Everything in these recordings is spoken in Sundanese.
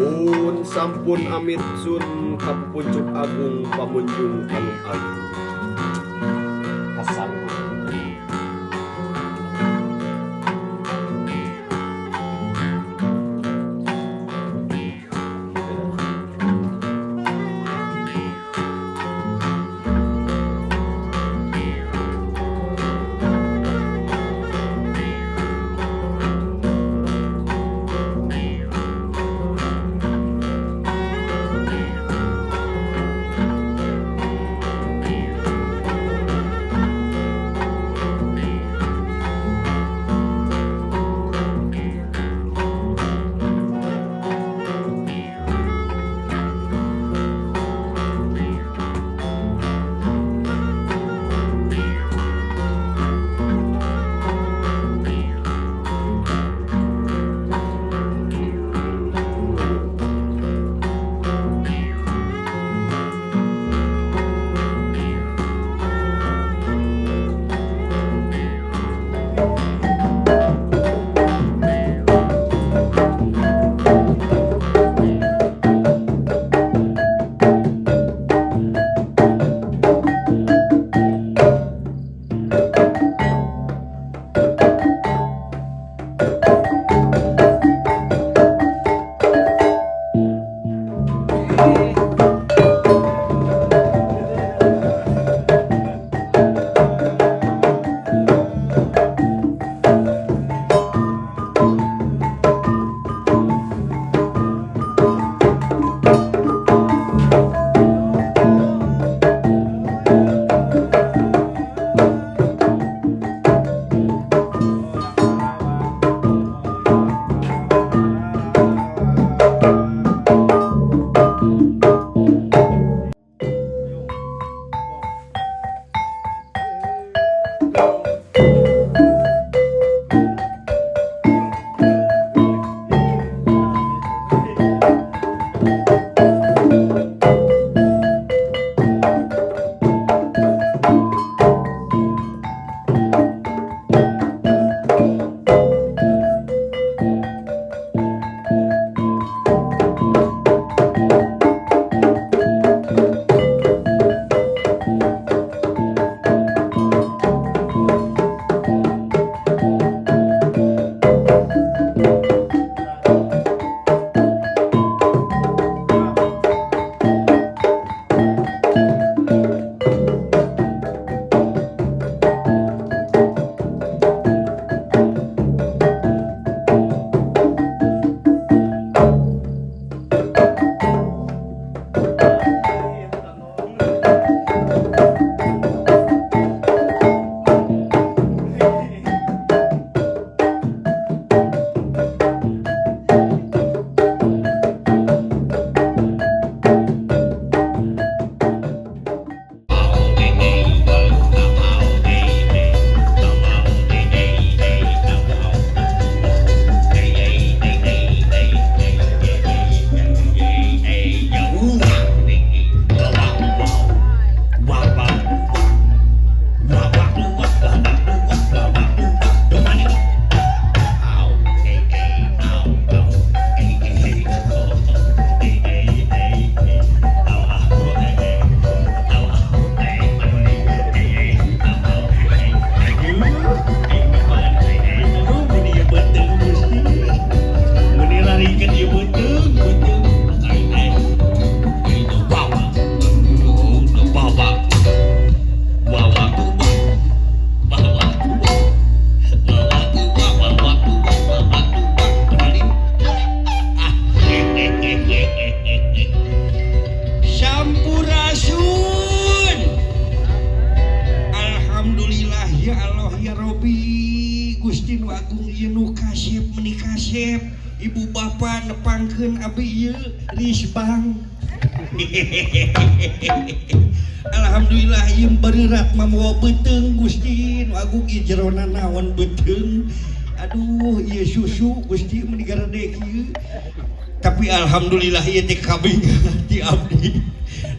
Pun sampun amit sun kapupuncuk agung pamunjung kalung agung kasangga. Sampurasun. Alhamdulillah ya Allah ya Robi Gusti nu agung ieu nu kasep meuni kasep ibu bapak nepangkeun abi ieu risbang. Alhamdulillah ieu beureurat mamowa beuteung Gusti nu agung ieu jerona naon beuteung. Aduh ieu susu Gusti meuni garede kieu. Tapi alhamdulillah ieu teh kabeh ti abdi.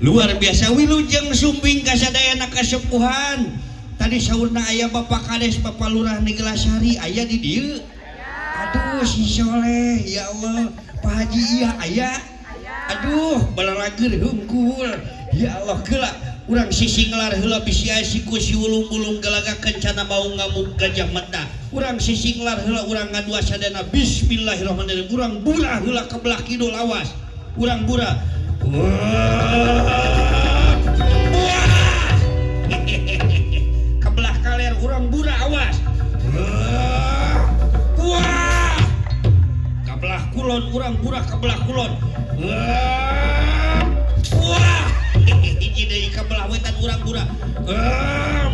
Luar biasa wilujeng sumping kasadayana kasepuhan. Tadi saurna aya Bapak Kades, Bapak Lurah Neglasari aya di dieu. Aduh si Soleh, ya Allah, Pak Haji iya aya. Aduh, balalager hungkul. Ya Allah, geula urang sisinglar heula bisi aya siku si ulung-ulung galaga kencana mau ngamuk gajah mata. Urang sisinglar heula urang ngadua sadana bismillahirrahmanirrahim. Urang burah heula ke belah kidul awas. Urang burah. Wah. Ke belah kaler urang burah awas. Wah. Ke belah kulon urang burah ke belah kulon. Wah. Hiji deui ka belah wetan urang burah. Wah.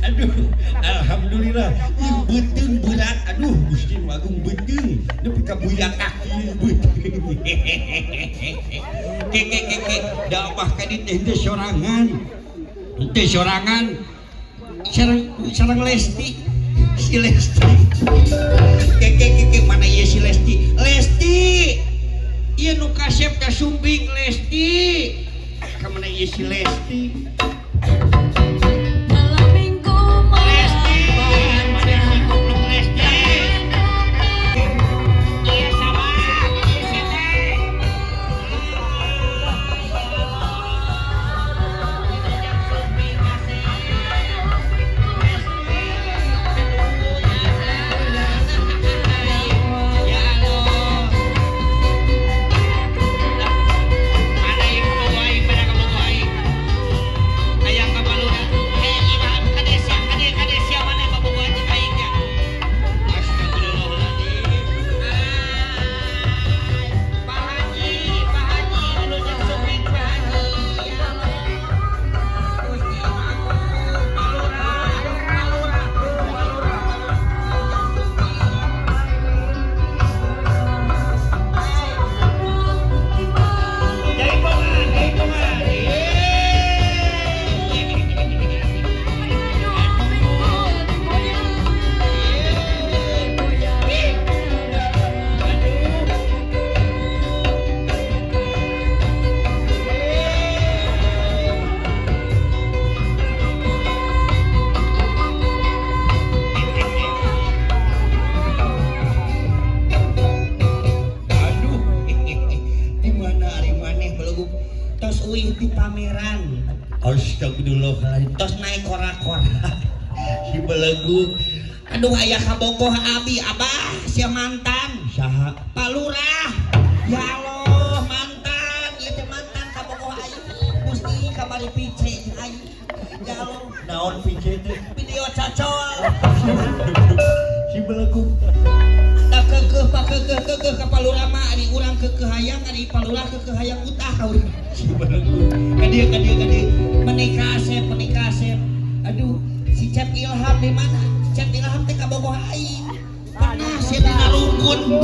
Aduh, alhamdulillah ieu beuteung berat. Aduh, Gusti nu Agung beuteung nepi ka buyak kaki beuteung. Ke ke ke ke, da abah ka dieu teh henteu sorangan. Henteu sorangan. Sareng Lesti. Si Lesti. Ke ke ke ke, mana ieu si Lesti? Lesti. Ieu nu kasep ka Sumbing Lesti. Ka mana ieu si Lesti? Malam minggu malam Lesti, mana si goblok Lesti? Iya sama, si teh. Ya Allah. Mana ieu kabogoh aing, mana kabogoh aing? Hayang ka baluna. Eh, Ilham, kade sia, kade kade sia mana kabogoh anjing aing nya? Astagfirullahaladzim. Hai, Pak Haji, Pak Haji, wilujeng sumping Pak Haji. Ya Allah. Gusti Agung, Pak Lurah, Pak Lurah, Pak Lurah, Pak Lurah. Jaipongan, jaipongan. Aduh, di mana ari maneh belegug tos uih di pameran. Astagfirullahaladzim, tos naik kora-kora. Si belegug. Aduh aya kabogoh abi, abah sia mantan. Saha? Pak Lurah. Ya Allah, mantan, ieu teh mantan kabogoh aing. Gusti kamari pice jeung aing. Ya Allah, naon pice teh? Video cocol. Si belegug. Da keukeuh pak keukeuh keukeuh ka Pak Lurah mah ari urang keukeuh hayang ari Pak Lurah keukeuh hayang utah ka urang. Si belegug. Ka dieu ka dieu ka dieu. Menikah asep, menikah asep. Aduh, si Cep Ilham di mana? Si Cep Ilham teh kabogoh aing. Pernah sia dina rungkun.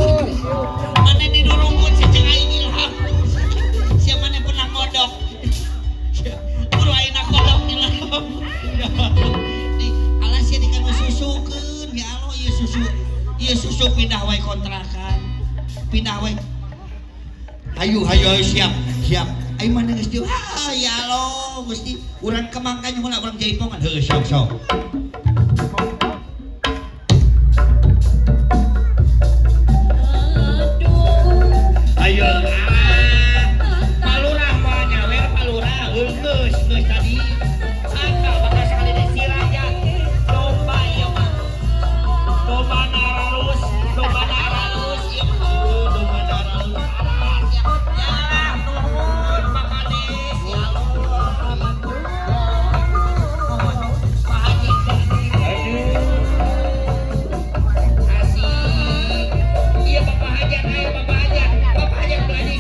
Mana di rungkun si jeung aing Ilham. Sia mana pernah ngodok. Buru aing kodok Ilham. Di alas sia dikanu susukeun. Ya Allah, ieu susu. Ieu susu pindah wae kontrakan. Pindah wae. Hayu hayu hayu siap, siap. Ayo mana geus dieu? Ah, ya Allah, Gusti. Urang kemangkan heula urang jaipongan. Heuh, sok sok. Ayo. Ah. Pak Lurah mah nyawer Pak Lurah. Geus geus tadi. Angka bakal sekali deui si raja. Domba ieu mah. Domba naralus, domba naralus ieu mah. Oh, domba naralus. Ya, nuhun Pak Kades. Ya Allah. Pak Haji. Aduh. Asik. Iya Bapak Hajat, ayo Bapak Hajat. Bapak Hajat belanja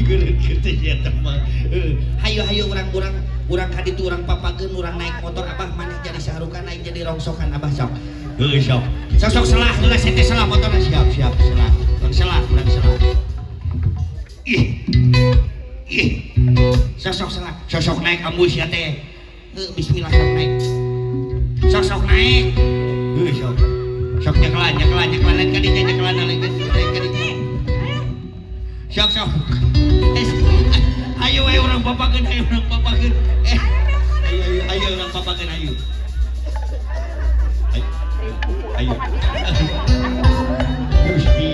Geureuh kitu sia teh mah. Hayu hayu urang-urang urang ka ditu urang papageun urang naik motor abah maneh jadi saharukan aing jadi rongsokan abah sok. Heuh sok. Sok sok selah heula sete selah motorna siap siap selah. Urang selah urang selah. Ih. Ih. Sok sok selah. Sok sok naik ambus ya teh. Heuh bismillah sok naik. Sok sok naik. Heuh sok. Sok nyekelan nyekelan nyekelan lain ka dinya nyekelan lain ka dinya. Sok sok. Ayo ayo urang papageun ayo urang papageun. Ayo ayo ayo urang papageun ayo. Ayo. Ayo. Gusti.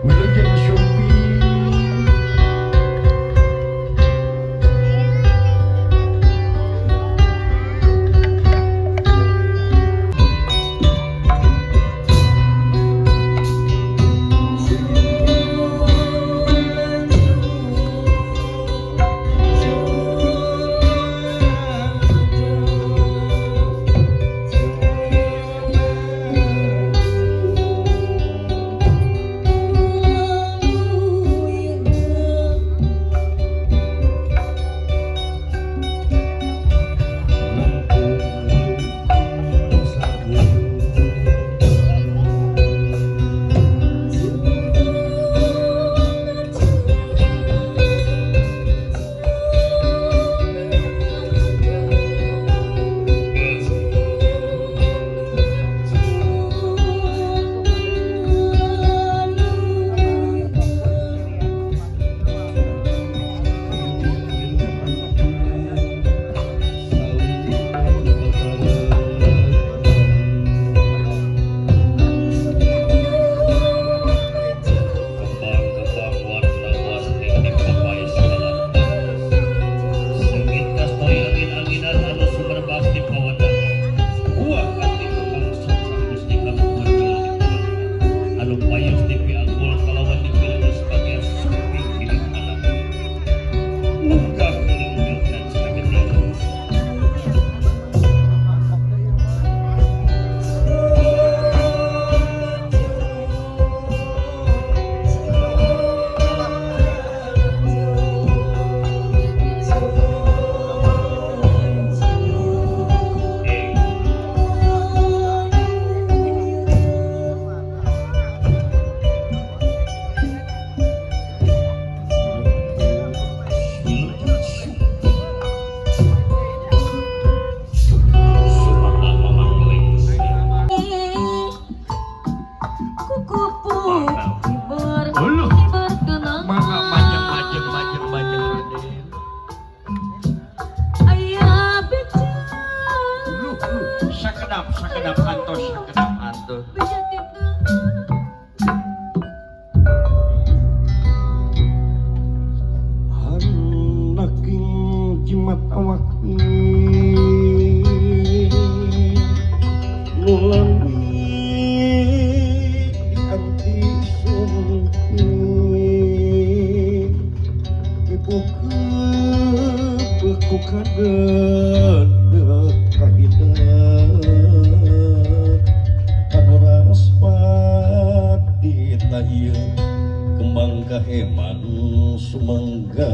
Wilujeng Sumping. Sakedap antos, sakedap antos. Hanaking jimat awak nulami dianti sungki ibu kadeuk kahideung anu raspati ta ieu kembang kaheman sumangga.